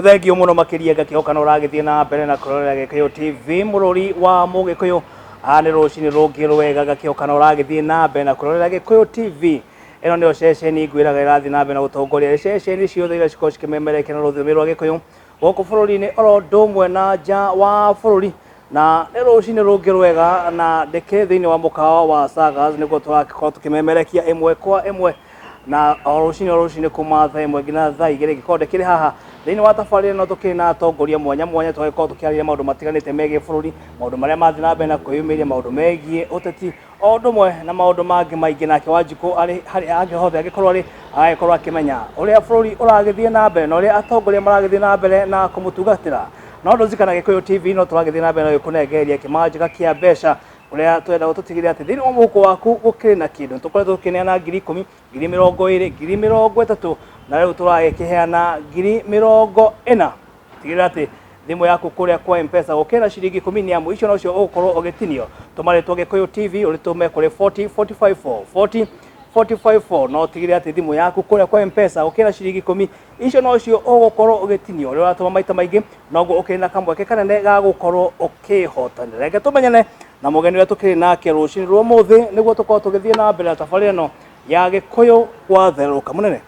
Thengio mũno makĩria, ngakĩhoka no ũragĩthiĩ na mbere na kwĩrorera Gĩkũyũ TV, mũrũri wa Mũgĩkũyũ. Nĩ rũcinĩ rũngĩ rwega, ngakĩhoka no ũragĩthiĩ na mbere na kwĩrorera Gĩkũyũ TV. Ĩno nĩyo ceceni ngwĩraga ĩrathiĩ na mbere na gũtongoria ceceni ciothe iria cikoragwo cikĩmemerekia na rũthiomi rwa Gĩkũyũ gũkũ bũrũri-inĩ oro ũndũ ũmwe na nja wa bũrũri. Na nĩ rũcinĩ rũngĩ rwega na ndĩkĩrĩ thĩinĩ wa mũkawa wa Sagas nĩguo tũrakorwo tũkĩmemerekia ĩmwe kwa ĩmwe, na o rũcinĩ kuma thaa 1 nginya thaa 2 ngĩkorwo ndĩkĩrĩ haha thĩinĩ wa tabarĩra ĩno. Tũkĩrĩ na atongoria mwanya mwanya, tũgagĩkorwo tũkĩarĩria maũndũ matiganĩte megiĩ bũrũri, maũndũ marĩa mathiĩ na mbere na kwĩyumĩria, maũndũ megiĩ ũteti o ũndũ ũmwe na maũndũ mangĩ maingĩ. Nake Wanjikũ arĩ harĩa angĩ hothe angĩkorwo arĩ, agagĩkorwo akĩmenya ũrĩa bũrũri ũragĩthiĩ na mbere na ũrĩa atongoria maragĩthiĩ na mbere na kũmũtungatĩra. No ndũririkana, Gĩkũyũ TV no tũragĩthiĩ na mbere na gũkũnengereria kĩmanjĩka kĩa mbeca, kũrĩa twenda gũtũtigĩrĩra atĩ thĩinĩ wa mũhuko waku gũkĩrĩ na kĩndũ. Tũkoretwo tũkĩneana 10,000, 20,000, 30,000, na rĩu tũragĩkĩheana 40,000. Tigĩrĩra atĩ thimũ yaku kũrĩa kwa M-Pesa gũkĩrĩ na ciringi 10, nĩ amu icio nocio ũgũkorwo ũgĩtinio. Tũma rĩtwa Gĩkũyũ TV, ũrĩtũme kũrĩ 40 45 4, 40 45 4. No ũtigĩrĩre atĩ thimũ yaku kũrĩa kwa M-Pesa gũkĩrĩ na ciringi 10, icio nocio ũgũkorwo ũgĩtinio. Ũrĩa ũratũma maita maingĩ, noguo ũkĩrĩ na kamweke kanene ga gũkorwo ũkĩhotanĩra. Reke tũmenyane na mũgeni ũrĩa tũkĩrĩ nake rũcinĩ rwa ũmũthĩ nĩguo tũkorwo tũgĩthiĩ na mbere na tabarĩra ĩno ya Gĩkũyũ Gwatherũka. Mũnene,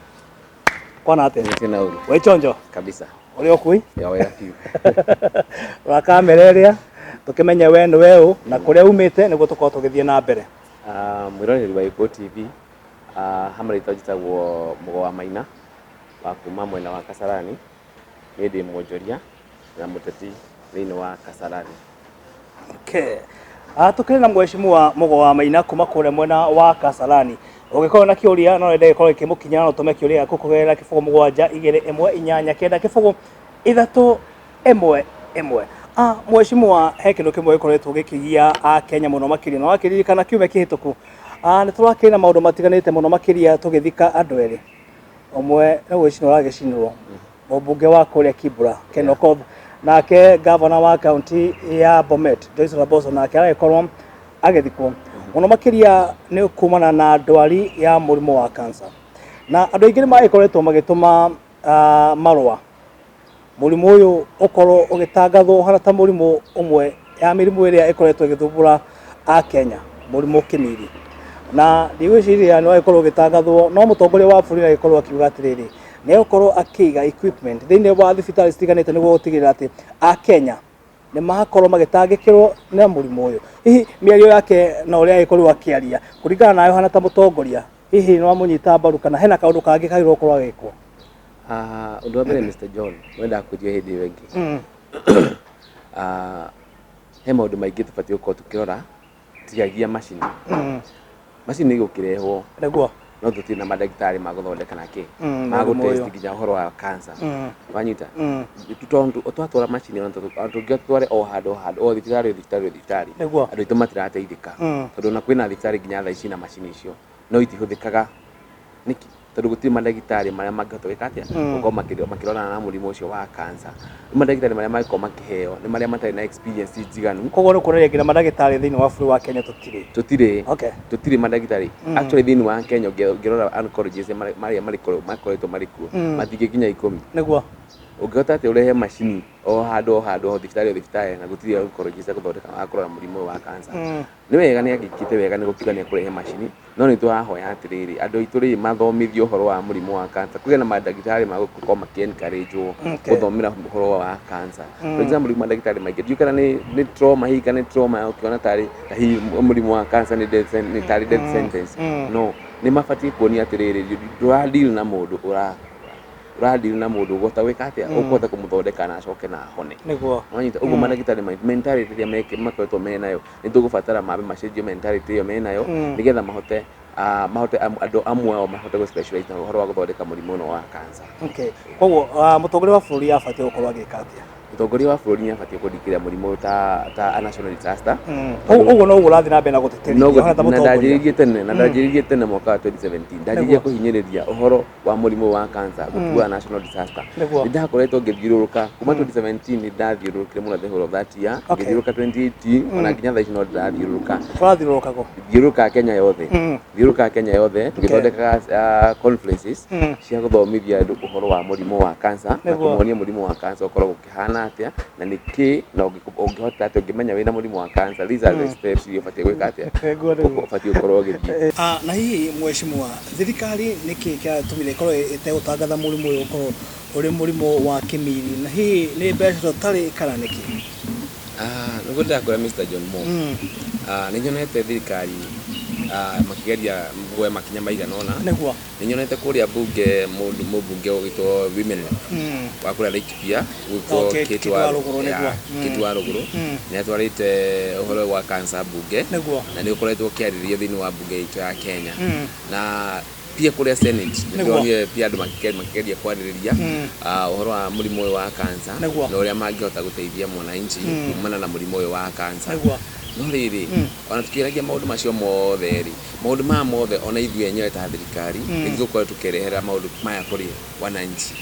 kwana atĩa? Sina uru. Wĩ chonjo? Kabisa. Ũrĩ okui? Ya wega biũ. Rora kamera ĩrĩa, tũkĩmenye we nĩ we ũ na kũrĩa umĩte nĩguo tũkorwo tũgĩthiĩ na mbere. Mwĩroreri wa Gĩkũyũ TV, ha marĩtwa njĩtagwo Mũgo wa Maina wa kuma mwena wa Kasarani. Niĩ ndĩ mwonjoria na mũteti thĩinĩ wa Kasarani. Okay. Tũkĩrĩ na mheshimiwa Mũgo wa Maina kuma kũrĩa mwena wa Kasarani. Ũngĩkorwo na kĩũria no wende gĩkorwo gĩkĩmũkinyĩra, no ũtũme kĩũria gĩaku kũgerera 0 7 2 8 9 0 9 3 1 1. Mheshimiwa, he kĩndũ kĩmwe gĩkoretwo gĩkĩgia a Kenya mũno makĩria, na wakĩririkana kiumia kĩhĩtũku, nĩ tũrakĩrĩ na maũndũ matiganĩte mũno makĩria tũgĩthika andũ erĩ. Ũmwe nĩ gwĩcinwo ũragĩcinirwo, mũmbunge wa kũrĩa Kibra Ken Okoth, nake gavana wa kaunti ya Bomet Joyce Laboso nake aragĩkorwo agĩthikwo, mũno makĩria nĩ kumana na ndwari ya mũrimũ wa cancer. Na andũ aingĩ nĩ magĩkoretwo magĩtũma marũa mũrimũ ũyũ ũkorwo ũgĩtangathwo ũhana ta mũrimũ ũmwe ya mĩrimũ ĩrĩa ĩkoretwo ĩgĩthumbũra a Kenya, mũrimũ kĩmiri. Na ndigwĩciria nĩ wagĩkorwo ũgĩtangathwo, no mũtongoria wa bũrũri agĩkorwo akiuga atĩrĩrĩ, nĩ egũkorwo akĩiga equipment thĩinĩ wa thibitarĩ citiganĩte nĩguo gũtigĩrĩra atĩ a Kenya nĩ makorwo magĩtangĩkĩrwo na mũrimũ ũyũ. Hihi mĩario yake na ũrĩa agĩkorirwo akĩaria, kũringana nawe ũhana ta mũtongoria, hihi nĩ wamũnyita mbaru kana hena kaũndũ kangĩ kagĩrĩirwo gũkorwo agĩkwo? Ũndũ wa mbere, Mr John, wenda kwĩrio hĩndĩ ĩyo ĩngĩ, he maũndũ maingĩ tũbatiĩ gũkorwo tũkĩrora tigagia macini. Macini gũkĩrehwo, no tũtirĩ na mandagĩtarĩ ma gũthondeka na kĩ ma mũrimũ gũtest ũyũ. Nginya ũhoro wa cancer, wanyita? Tondũ twatwara macini, ona tũngĩtware o handũ o handũ, o thibitarĩ o thibitarĩ o thibitarĩ, andũ aitũ matirateithĩka, tondũ ona kwĩna thibitarĩ nginya thaa ici na macini icio, no itihũthĩkaga. Nĩkĩ? Tondũ gũtirĩ mandagĩtarĩ marĩa mangĩhota gwĩka atĩa, gũkorwo makĩrorana na mũrimũ ũcio wa cancer. Rĩu mandagĩtarĩ marĩa mangĩkorwo makĩheo nĩ marĩa matarĩ na experience njiganu. Koguo nĩ kuonania nginya mandagĩtarĩ thĩinĩ wa bũrũri wa Kenya tũtirĩ? Tũtirĩ. Tũtirĩ mandagĩtarĩ. Actually, thĩinĩ wa Kenya ũngĩrora oncologists marĩa makoretwo marĩ kuo, matingĩkinya 10. Ũngĩhota atĩa ũrehe macini o handũ o handũ, o thibitarĩ o thibitarĩ, na gũtirĩ oncologist a gũthondeka, a kũrora mũrimũ ũyũ wa cancer? Nĩ wega, nĩ angĩkĩte wega nĩ gũkiuga nĩ ekũrehe macini, no nĩ tũrahoya atĩrĩrĩ, andũ aitũ rĩ mathomithio ũhoro wa mũrimũ wa cancer, kũgĩe na mandagĩtarĩ magũkorwo makĩ encourage wo gũthomera ũhoro wa cancer. For example, rĩu mandagĩtarĩ maingĩ, ndiũĩ kana nĩ trauma, hihi kana nĩ trauma ya gũkĩona tarĩ ta hihi mũrimũ wa cancer nĩ death nĩ tarĩ death sentence. No nĩ mabatiĩ kuonia atĩrĩrĩ, ndũra deal na mũndũ ũra deal na mũndũ ũgũhota gwĩka atĩa, ũkũhota kũmũthondeka na acoke na ahone. Wanyita? Ũguo mandagĩtarĩ mentality ĩrĩa makoretwo menayo, nĩ tũgũbatara mambe macenjio mentality ĩyo menayo, nĩgetha mahote andũ amwe ao mahote gũ specialize na ũhoro wa gũthondeka mũrimũ ũyũ wa cancer. Okay. Koguo mũtongoria wa bũrũri abatiĩ gũkorwo agĩka atĩa? Mũtongoria wa bũrũri nĩ abatiĩ kũdeclare mũrimũ ũyũ ta a national disaster. Ũguo noguo ũrathiĩ na mbere na gũtĩtĩrithia No ũhana ta na mũtongoria. Ndanjĩrĩirie tene mwaka wa 2017, ndanjĩrĩirie kũhinyĩrĩria ũhoro wa mũrimũ wa cancer gũtua national disaster. Nĩ ndakoretwo ngĩthiũrũrũka kuma 2017, nĩ ndathiũrũrũkire mũno the whole of that year, ngĩthiũrũrũka 2018, ona nginya thaa ici no ndĩrathiũrũrũka. Ũrathiũrũrũka kũ? Thiũrũrũka Kenya yothe, thiũrũrũka Kenya yothe tũgĩthondekaga conferences cia gũthomithia andũ ũhoro wa mũrimũ wa cancer na kũmonia mũrimũ wa cancer ũkoragwo ũkĩhana atĩa na nĩ kĩ na ũngĩhota atĩa ũngĩmenya wĩna mũrimũ wa cancer, these are the steps iria ũbatiĩ gwĩka atĩa, ũbatiĩ gũkorwo ũgĩthiĩ. Ah, na hihi mheshimiwa, thirikari nĩkĩ kĩratũmire ĩkorwo ĩtegũtangatha mũrimũ ũyũ ũkorwo ũrĩ mũrimũ wa kĩmiri, na hihi nĩ mbeca tũtarĩ kana nĩkĩ? Ah, nĩguo ndĩrakwĩra, Mr. John Mo. Ah, nĩ nyonete thirikari makĩgeria kuoya makinya maigana ũna. Nĩ nyonete kũrĩa bunge mũndũ mũmbunge ũgĩtwo women rep wa kũrĩa Laikipia gwĩtwo Kate wa Rũgũrũ, nĩguo. Kate wa Rũgũrũ nĩ atwarĩte ũhoro wa cancer bunge na nĩ ũkoretwo ũkĩarĩrĩrio thĩinĩ wa bunge itũ ya Kenya, na pia kũrĩa Senate nĩ ndĩronire pia andũ makĩgeria kwarĩrĩria ũhoro wa mũrimũ ũyũ wa cancer na ũrĩa mangĩhota gũteithia mwananchi kumana na mũrimũ ũyũ wa cancer. No rĩrĩ, ona tukĩaragia maũndũ macio mothe rĩ, maũndũ maya mothe, ona ithuĩ enyewe ta thirikari nĩ tũgũkorwo tũkĩrehera maũndũ maya kũrĩ wananchi.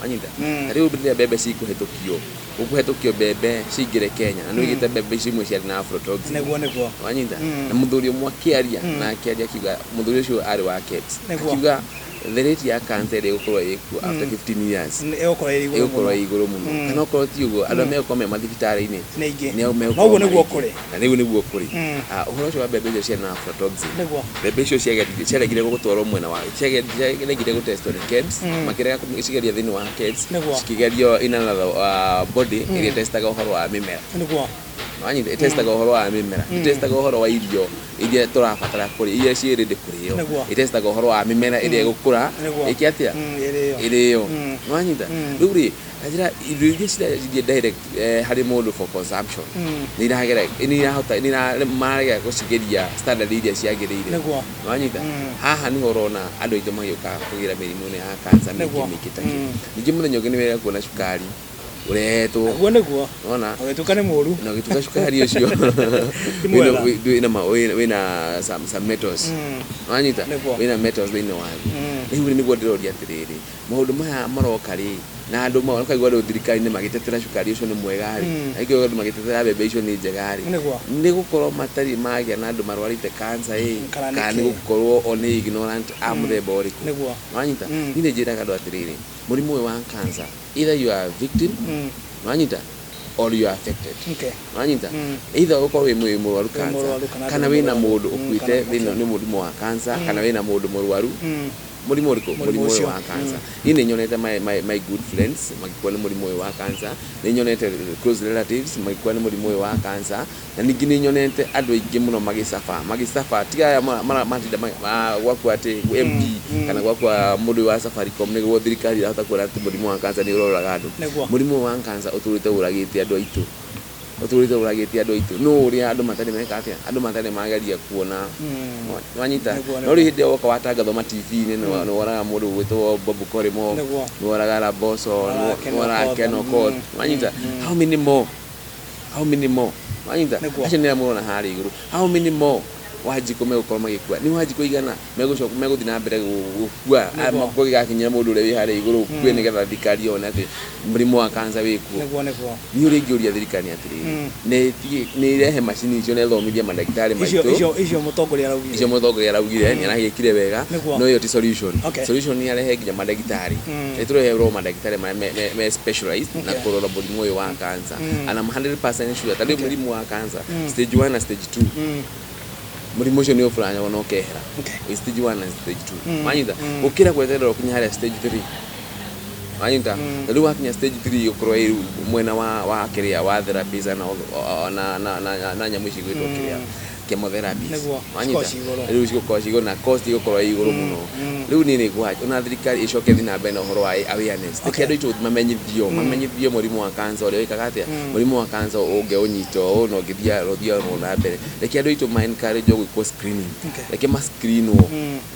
Wanyita? Ta rĩu rĩrĩa mbembe cikũhetũkio, gũkũhetũkio mbembe cingĩre Kenya, na nĩ wĩigĩte mbembe icio imwe ciarĩ na aflatoxin. Nĩguo nĩguo. Wanyita? Na mũthuri ũmwe akĩaria, na akĩaria akiuga, mũthuri ũcio arĩ wa KEBS, akiuga the rate ya cancer ĩrĩa ĩgũkorwo ĩkuo after 15 years ĩgũkorwo ĩrĩ igũrũ ĩgũkorwo mũno. Ĩ igũrũ mũno, kana okorwo ti ũguo, andũ arĩa megũkorwo me mathibitarĩ-inĩ nĩ aingĩ. nĩo megũkorwo Noguo nĩguo marĩ aingĩ. Kũrĩ. Na rĩu nĩguo kũrĩ. Ah, ũhoro ũcio wa mbembe icio ciarĩ na aflatoxin, mbembe icio ciaregire gũtwarwo mwena wa ciaregire gũtestwo nĩ KEBS, makĩrega gũcigeria thĩinĩ wa KEBS, cikĩgerio in another body ĩrĩa ĩtestaga ũhoro wa mĩmera. Wanyita? Ĩtestaga ũhoro wa mĩmera, ĩtestaga ũhoro wa irio iria tũrabatara kũrĩa, iria ciĩ ready kũrĩo. Ĩtestaga ũhoro wa mĩmera ĩrĩa ĩgũkũra ĩke atĩa, ĩrĩo. Ĩrĩo. Wanyita? Rĩu rĩ, kanjĩra irio iria cirathiĩ direct harĩ mũndũ for consumption nĩ iragera, nĩ irahota, nĩ marega gũcigeria standard iria ciagĩrĩire. Wanyita? Haha niho ũrona andũ aitũ magĩũka kũgĩra mĩrimũ ĩno ya cancer mĩingĩ mĩingĩ ta kĩ. Ningĩ mũthenya ũngĩ nĩ wega kuona cukari ũrehetwo. Nĩguo nĩguo. Wona? Ũgĩtuĩka nĩ mũru. Na ũgĩtuĩka cukari ũcio Ti mwega. wĩna some metals. Wanyita? Wĩna metals thĩinĩ waguo. Rĩu nĩguo ndĩroria atĩrĩrĩ, maũndũ maya maroka rĩ, na andũ ũkaigua andũ thirikari-inĩ magĩtetera cukari ũcio nĩ mwega rĩ, na ingĩ andũ magĩtetera mbembe icio nĩ njega rĩ, nĩ gũkorwo matarĩ magĩa na andũ marwarĩte cancer ĩ, Kana kana nĩ nĩkĩ? gũkorwo o nĩ ignorant a mũthemba ũrĩkũ? Wanyita? Niĩ nĩ njĩraga andũ atĩrĩrĩ, mũrimũ ũyũ wa cancer, either you are a victim, wanyita, or you are affected. Wanyita? Either ũkorwo wĩ mũrwaru Wĩ cancer, mũrwaru kana kana ndũrĩ wĩna mũrwaru. mũndũ ũkuĩte Kana thĩinĩ nĩ mũrimũ wa cancer, kana wĩna mũndũ mũrwaru mũrimũ ũrĩkũ? Mũrimũ Mũrimũ ũyũ ũcio. wa cancer. Niĩ nĩ nyonete my good friends magĩkua nĩ mũrimũ ũyũ wa cancer, nĩ nyonete close relatives magĩkua nĩ mũrimũ ũyũ wa cancer, na ningĩ nĩ nyonete andũ aingĩ mũno magĩcaba magĩcaba, tiga aya matinda gwakua atĩ MP kana gwakua mũndũ ũyũ wa Safaricom nĩguo thirikari ĩrahota kuona atĩ mũrimũ wa cancer nĩ ũroraga andũ. Mũrimũ ũyũ wa cancer ũtũrĩte ũragĩte andũ aitũ, ũtũrĩte ũragĩte andũ aitũ, no ũrĩa andũ matarĩ meka atĩa, andũ matarĩ mageria kuona. Wanyita? No rĩu hĩndĩ ĩrĩa woka watangathwo ma TV-inĩ, nĩ woraga mũndũ ũgwĩtwo Bob Collymore, nĩ woraga Laboso, Nĩ nĩ woraga Ken Ken Okoth. Okoth. Wanyita? How many more, how many more? Wanyita? Acio nĩ arĩa mũrona harĩa igũrũ. How many more Wanjikũ megũkorwo magĩkua? Nĩ Wanjikũ igana megũcoka megũthiĩ na mbere gũkua gũgĩgakinyĩra mũndũ ũrĩa wĩ harĩa igũrũ ũkue, nĩgetha thirikari yone atĩ mũrimũ wa cancer wĩkuo? Nĩguo nĩguo. Niĩ ũrĩa ingĩũria thirikari nĩ atĩrĩrĩ, nĩ ĩrehe macini icio na ĩthomithie mandagĩtarĩ Icio maitũ. Icio mũtongoria araugire. Icio mũtongoria araugire nĩ aragĩkire wega, no ĩyo ti solution. Solution nĩ arehe nginya mandagĩtarĩ, nĩ tũreherwo mandagĩtarĩ marĩa me specialized na kũrora mũrimũ ũyũ wa cancer. And I'm 100% sure ta rĩu mũrimũ wa cancer stage 1 na stage 2, mũrimũ ũcio nĩ ũburanyagwo na ũkehera wĩ stage 1 na stage 2. Wanyita? Gũkĩra gweterera ũkinye harĩa stage 3. Wanyita? Na rĩu wakinya stage 3, ũkorwo ĩ rĩu mwena wa kĩrĩa wa therapies na nyamũ ici gwĩtwo kĩrĩa chemotherapies. Wanyita? Cikorwo ciĩ igũrũ. Rĩu cigũkorwo ciĩ igũrũ na cost igũkorwo ĩ igũrũ mũno. Rĩu niĩ nĩ ngwa ona thirikari ĩcoke ĩthiĩ na mbere na ũhoro wa awareness. Reke andũ aitũ mamenyithio mũrimũ wa cancer ũrĩa wĩkaga atĩa, mũrimũ wa cancer ũngĩũnyita ũũ na ũngĩthiĩ ũthiĩ na mbere. Reke andũ aitũ ma encourage gwĩkwo screening. Reke ma screenwo.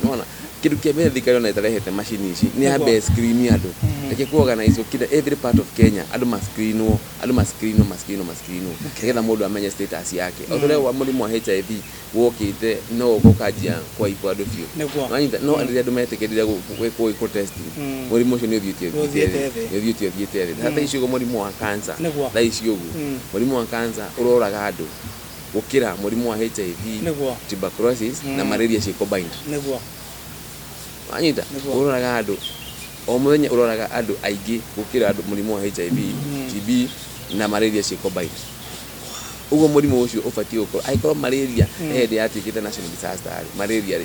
Nĩwona? Kĩndũ kĩa mbere, thirikari ona ĩtarehete macini ici nĩ yambe screen andũ. Reke ku organize kila every part of Kenya, andũ ma-screenwo, andũ ma-screenwo, ma-screenwo, ma-screenwo, nĩgetha mũndũ amenye status yake. O ta ũrĩa wa mũrimũ wa HIV wokĩte, no ũkanjia kũaibwo andũ biũ. Wanyita? No rĩrĩa andũ metĩkĩrire gwĩkwo testing, mũrimũ ũcio nĩ ũthiĩte ũthiĩte thĩ. Nĩ ũthiĩte thĩ. Thaa ici ũguo mũrimũ wa cancer, thaa ici ũguo mũrimũ wa cancer ũroraga andũ gũkĩra mũrimũ wa HIV, tuberculosis na malaria ciĩ combined. Wanyita? Ũroraga andũ o mũthenya, ũroraga andũ aingĩ gũkĩra andũ mũrimũ wa HIV, TB na malaria ciĩ combined. Ũguo mũrimũ ũcio ũbatiĩ gũkorwo, angĩkorwo malaria he hĩndĩ yatuĩkĩte national disaster rĩ, malaria rĩ,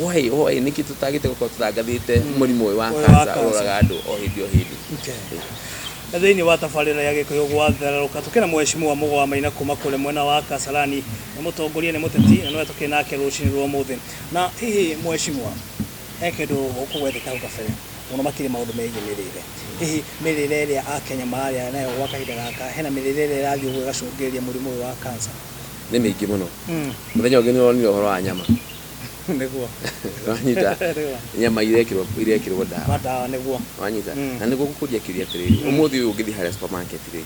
why nĩkĩ tũtagĩte gũkorwo tũtangathĩte mũrimũ ũyũ wa ũyũ wa cancer cancer ũroraga andũ o hĩndĩ o hĩndĩ? Na thĩinĩ wa tabarĩra ya Gĩkũyũ gwatherũka, tũkĩna mheshimiwa Mũgo wa Maina kuma kũrĩa mwena wa Kasarani, nĩ mũtongoria, nĩ mũteti, na nĩwe tũkĩrĩ nake rũcinĩ rwa ũmũthĩ. Na hihi mheshimiwa, he kĩndũ ũkũgwetete hau kabere mũno makĩria, maũndũ megiĩ mĩrĩre. Hihi mĩrĩre ĩrĩa Akenya mararĩa nayo gwa kahinda gaka, hena mĩrĩre ĩrĩa ĩrathiĩ ũguo ĩgacũngĩrĩria mũrimũ ũyũ wa cancer? Nĩ mĩingĩ mũno. Mũthenya ũngĩ nĩ ũronire ũhoro wa nyama. Wanyita? Nyama irekĩrwo ndawa. Madawa, nĩguo. Wanyita? Na nĩguo gũkũria kĩũria atĩrĩrĩ, ũmũthĩ ũyũ ũngĩthiĩ harĩa supermarket rĩ,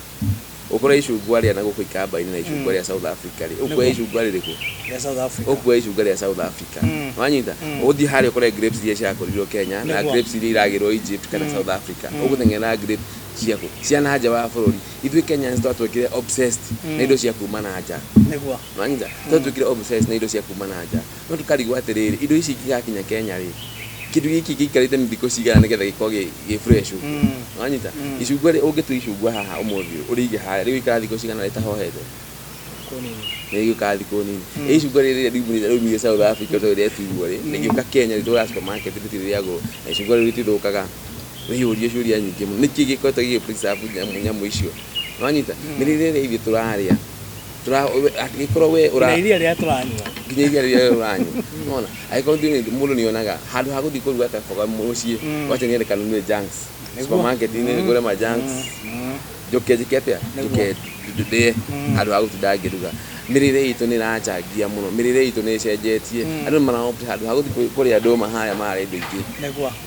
ũkore icungwa rĩa na gũkũ ikamba-inĩ na icungwa rĩa South Africa rĩ, ũkuoya icungwa rĩrĩkũ? Rĩa South Africa. Ũkuoya icungwa rĩa South Africa. Wanyita? Ũthiĩ harĩa ũkore grapes iria cirakũrirwo Kenya na grapes iria iragĩrwo Egypt kana South Africa, ũgũteng'era grape ciaku cia na nja wa bũrũri. Ithuĩ Kenyans twatuĩkire obsessed na indo cia kuma na nja. Wanyita? Twatuĩkire obsessed na indo cia kuma na nja, no tũkarigwo atĩrĩrĩ, indo ici ingĩgakinya Kenya rĩ, kĩndũ gĩkĩ gĩikarĩte thikũ cigana nĩgetha gĩkorwo gĩ fresh ũguo? Wanyita? Icungwa rĩ, ũngĩtua icungwa haha ũmũthĩ ũrĩige harĩa, rĩgũikara thikũ cigana rĩtahohete? Kũnini. Rĩgĩũkaga thikũ nini. Icungwa rĩrĩ rĩumire South Africa tondũ rĩetuo rĩ, rĩgĩũka Kenya, rĩtũraga supermarket, rĩtirĩ rĩagũrwo, na icungwa rĩu rĩtithũkaga. Wĩyũrie ciũria nyingĩ mũno, nĩkĩ gĩkoretwo gĩgĩ preserve nyamũ icio? Wanyita? Mĩrĩre ĩrĩa ithuĩ tũrarĩa, angĩkorwo we ũra Nginya iria rĩrĩa tũranyua. Nginya iria rĩrĩa ũranyua. Nĩwona? Angĩkorwo mũndũ nĩonaga handũ ha gũthiĩ kũruga kaboga mũciĩ, wacha niende kanunue junks supermarket-inĩ, ngũre ma junks, njũke njĩke atĩa, njũke ndĩe, handũ ha gũtinda ngĩruga. Mĩrĩre itũ nĩ ĩrachangia mũno, mĩrĩre itũ nĩ ĩcenjetie. Andũ nĩ mara-opt handũ ha gũthiĩ kũrĩa ndũma harĩa mararĩa indo ingĩ.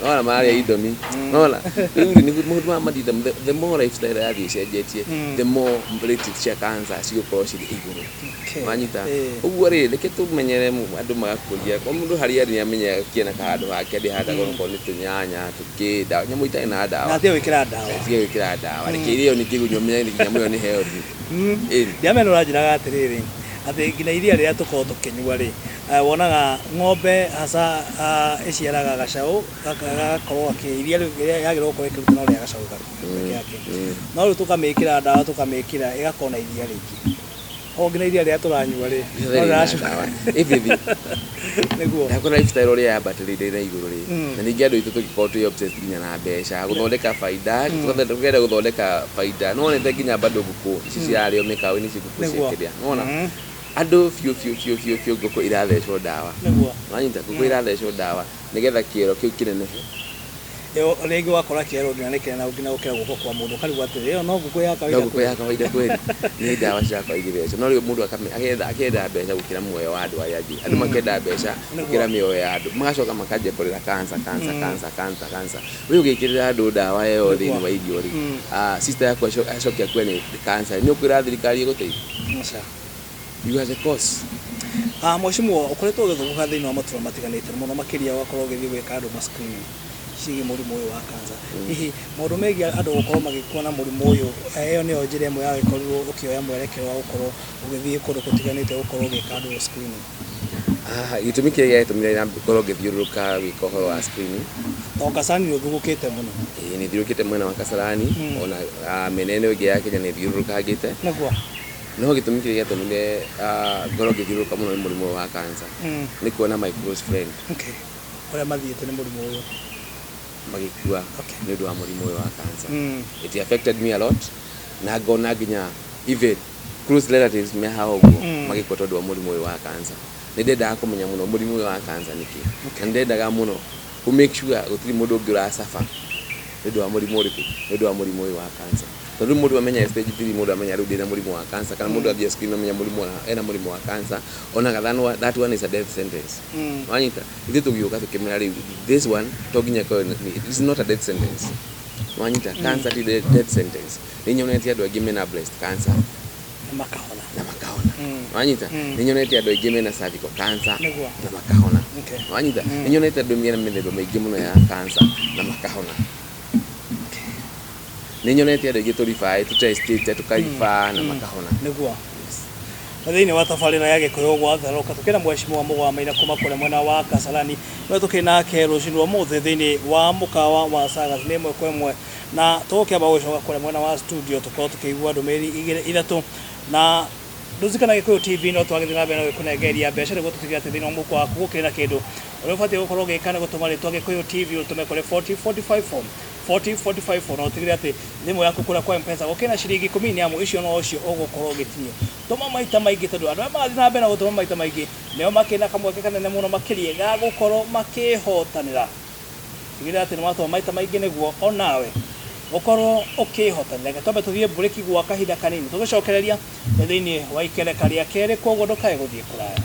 Nĩwona mararĩa indomie. Nĩwona? Rĩu rĩ, maũndũ maya mathiĩte, the more lifestyle yathiĩ ĩcenjetie, the more rate cia cancer cigũkorwo cirĩ igũrũ. Wanyita? Ũguo rĩ, reke tũmenyere andũ magakũria o mũndũ harĩa arĩ, nĩamenyaga kĩena kahandũ hake ndĩhandaga, okorwo nĩ tũnyanya, tũkĩ ndawa, nyamũ itarĩ na ndawa. Na atige gwĩkĩra ndawa. Atige gwĩkĩra ndawa. Reke irĩo nĩ kĩgunyũ, ũmenye nyamũ ĩyo nĩ healthy. Ĩni. Ndiamenya ũranjĩraga atĩrĩrĩ, atĩ nginya iria rĩrĩa tũkoragwo tũkĩnyua rĩ, wonaga ng'ombe hasa ĩciaraga gacaũ gagakorwo gakĩ iria rĩu rĩrĩa yagĩrĩirwo gũkorwo ĩkĩruta no rĩa gacaũ peke yake, no rĩu tũkamĩkĩra ndawa, tũkamĩkĩra ĩgakorwo na iria rĩingĩ. O nginya iria rĩrĩa tũranyua rĩ, no rĩracoka everything. Ndakora lifestyle ũrĩa yambatĩrĩire na igũrũ rĩ, na ningĩ andũ aitũ tũgĩkorwo twĩ obsessed nginya na mbeca, gũthondeka baida, tũkenda gũthondeka baida. Nĩwonete nginya bado ngũkũ ici cirarĩo mĩkawa-inĩ ici, ngũkũ cia kĩrĩa, nĩwona andũ biũ biũ biũ biũ biũ, ngũkũ irathecwo ndawa. Wanyita? Ngũkũ irathecwo ndawa nĩgetha kĩero kĩu kĩnenehe. Ĩyo rĩngĩ wakora kĩero nginya nĩ kĩnene nginya gũkĩra guoko kwa mũndũ, ũkarigwo atĩrĩ, ĩyo no ngũkũ ya no kawaida? Ngũkũ ya kawaida kweli? Nĩ ndawa cirakorwo igĩthecwo, no rĩu mũndũ akenda mbeca gũkĩra muoyo wa andũ arĩa angĩ. Andũ makenda mbeca gũkĩra mĩoyo ya andũ, magacoka makanjia kũrĩra cancer, cancer, cancer, cancer, cancer. We ũgĩkĩrĩra andũ ndawa ĩyo thĩinĩ wa irio rĩ, sister yaku acoke akue nĩ cancer, nĩ ũkwĩra thirikari ĩgũteithie? Aca. You are the cause. Mheshimiwa, ũkoretwo ũgĩthũngũka thĩinĩ wa matũra matiganĩte mũno makĩria, ũgakorwo ũgĩthiĩ gwĩka andũ ma screening ciĩgiĩ mũrimũ ũyũ wa cancer. Hihi maũndũ megiĩ andũ gũkorwo magĩkua na mũrimũ ũyũ, ĩyo nĩyo njĩra ĩmwe ya gĩkorirwo ũkĩoya mwerekero wa gũkorwo ũgĩthiĩ kũndũ gũtiganĩte gũkorwo ũgĩka andũ screening? Gĩtũmi kĩrĩa gĩatũmire ngorwo ngĩthiũrũrũka gwĩka ũhoro wa screening, Tondũ Kasarani nĩ ũthugũkĩte mũno. Ĩĩ, nĩ thiũrũrũkĩte mwena wa Kasarani, ona mĩena ĩno ĩngĩ ya Kenya nĩ thiũrũrũkangĩte. No gĩtũmi kĩrĩa gĩatũmire ngorwo ngĩthiũrũrũka mũno nĩ mũrimũ ũyũ wa cancer, nĩ kuona my close friend Ũrĩa mathiĩte nĩ mũrimũ ũyũ. Magĩkua nĩ ũndũ wa mũrimũ ũyũ wa cancer. It affected me a lot, na ngona nginya even close relatives me haha ũguo magĩkua tondũ wa mũrimũ ũyũ wa cancer. Nĩ ndendaga kũmenya mũno mũrimũ ũyũ wa cancer nĩkĩ, na nĩ ndendaga mũno kũ make sure gũtirĩ mũndũ ũngĩ ũracaba nĩ ũndũ wa mũrimũ ũrĩkũ, nĩ ũndũ wa mũrimũ ũyũ wa cancer. Tondũ rĩu mũndũ amenya stage 3, mũndũ amenya rĩu ndĩna mũrimũ wa cancer, kana mũndũ athiĩ screen amenya mũrimũ wa ena mũrimũ wa cancer, onaga that one is a death sentence. Wanyita? Ithuĩ tũgĩũka tũkĩmera rĩu this one to nginya ĩkorwo it's not a death sentence. Wanyita? Cancer ti death sentence. Nĩ nyonete andũ aingĩ mena breast cancer na makahona. Na makahona. Wanyita? Nĩ nyonete andũ aingĩ mena cervical cancer na makahona. Wanyita? Nĩ nyonete andũ mena mĩthemba mĩingĩ mũno ya cancer na makahona. Nĩ nyonete andũ aingĩ tũribaĩ tũtestĩte tũkaribaa na makahona. Nĩguo. Na thĩinĩ wa tabarĩra ya Gĩkũyũ gwatherũka, tũkĩna mheshimiwa Mũgwa Maina kuma kũrĩa mwena wa Kasarani, nĩwe tũkĩrĩ nake rũcinĩ rwa ũmũthĩ thĩinĩ wa mũkawa wa Sagas nĩ ĩmwe kwa ĩmwe. Na tũgũkĩamba gũcoka kũrĩa mwena wa studio tũkorwo tũkĩigua ndũmĩrĩri igĩrĩ ithatũ. Na ndũririkana Gĩkũyũ TV no twagĩthiĩ na mbere na gũkũnengeria mbeca nĩguo tũtigĩrĩre atĩ thĩinĩ wa mũhuko waku gũkĩrĩ na kĩndũ. Ũrĩa ũbatiĩ gũkorwo ũgĩka nĩ gũtũma rĩtwa Gĩkũyũ TV ũtũme kũrĩ 40 45 4 40 45 4, na ũtigĩrĩre atĩ thimũ yaku kũrĩa kwa M-Pesa gũkĩrĩ na ciringi 10, nĩ amu icio no cio ũgũkorwo ũgĩtinio. Tũma maita maingĩ, tondũ andũ arĩa marathiĩ na mbere na gũtũma maita maingĩ nĩo makĩrĩ na kamweke kanene mũno makĩria ga gũkorwo makĩhotanĩra. Tigĩrĩra atĩ nĩ watũma maita maingĩ nĩguo onawe ũkorwo ũkĩhotanĩra. Reke twambe tũthiĩ mburĩki gwa kahinda kanini, tũgĩcokereria nĩ thĩinĩ wa ikereka rĩa kerĩ, koguo ndũkae gũthiĩ kũraya.